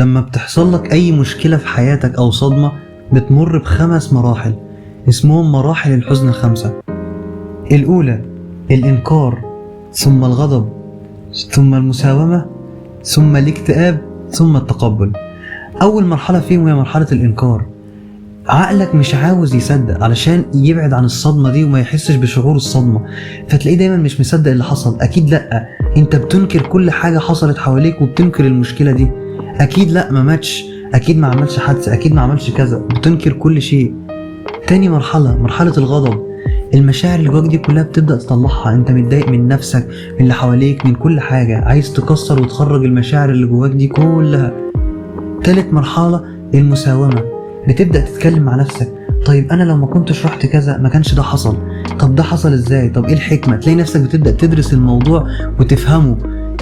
لما بتحصل لك أي مشكلة في حياتك أو صدمة بتمر ب5 مراحل اسمهم مراحل الحزن ال5. الأولى الإنكار، ثم الغضب، ثم المساومة، ثم الاكتئاب، ثم التقبل. أول مرحلة فيهم هي مرحلة الإنكار. عقلك مش عاوز يصدق علشان يبعد عن الصدمة دي وما يحسش بشعور الصدمة، فتلاقيه دايما مش مصدق اللي حصل. أكيد لأ، أنت بتنكر كل حاجة حصلت حواليك وبتنكر المشكلة دي. أكيد لأ ما ماتش، أكيد ما عملش حادثة، أكيد ما عملش كذا، بتنكر كل شيء. تاني مرحلة مرحلة الغضب. المشاعر اللي جواك دي كلها بتبدأ تطلعها. انت متضايق من نفسك، من اللي حواليك، من كل حاجة، عايز تكسر وتخرج المشاعر اللي جواك دي كلها. تالت مرحلة المساومة. بتبدأ تتكلم مع نفسك، طيب انا لو ما كنتش رحت كذا ما كانش ده حصل، طب ده حصل ازاي، طب ايه الحكمة. تلاقي نفسك بتبدأ تدرس الموضوع وتفهمه،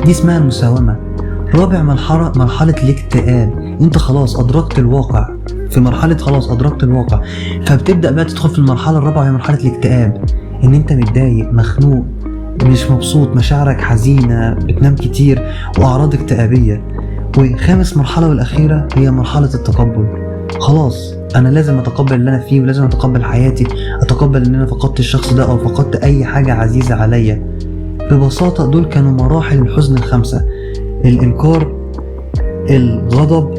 دي اسمها المساومة. رابع مرحلة مرحلة الاكتئاب. انت خلاص ادركت الواقع، في مرحلة خلاص ادركت الواقع، فبتبدأ بقى تدخل في المرحلة الرابعة وهي مرحلة الاكتئاب. ان انت متضايق، مخنوق، مش مبسوط، مشاعرك حزينة، بتنام كتير، واعراض اكتئابية. وخامس مرحلة والأخيرة هي مرحلة التقبل. خلاص أنا لازم أتقبل اللي أنا فيه، ولازم أتقبل حياتي، أتقبل إن أنا فقدت الشخص ده أو فقدت أي حاجة عزيزة عليا. ببساطة دول كانوا مراحل الحزن ال5: الإنكار، الغضب،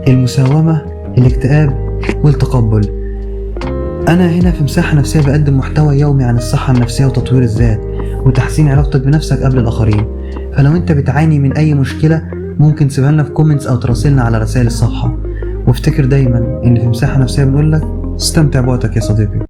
المساومة، الاكتئاب، والتقبل. أنا هنا في مساحة نفسية بقدم محتوى يومي عن الصحة النفسية وتطوير الذات وتحسين علاقتك بنفسك قبل الآخرين. فلو أنت بتعاني من أي مشكلة ممكن تسيبها لنا في comments أو تراسلنا على رسائل الصفحة. وافتكر دايما إن في مساحة نفسية بنقول لك استمتع بوقتك يا صديقي.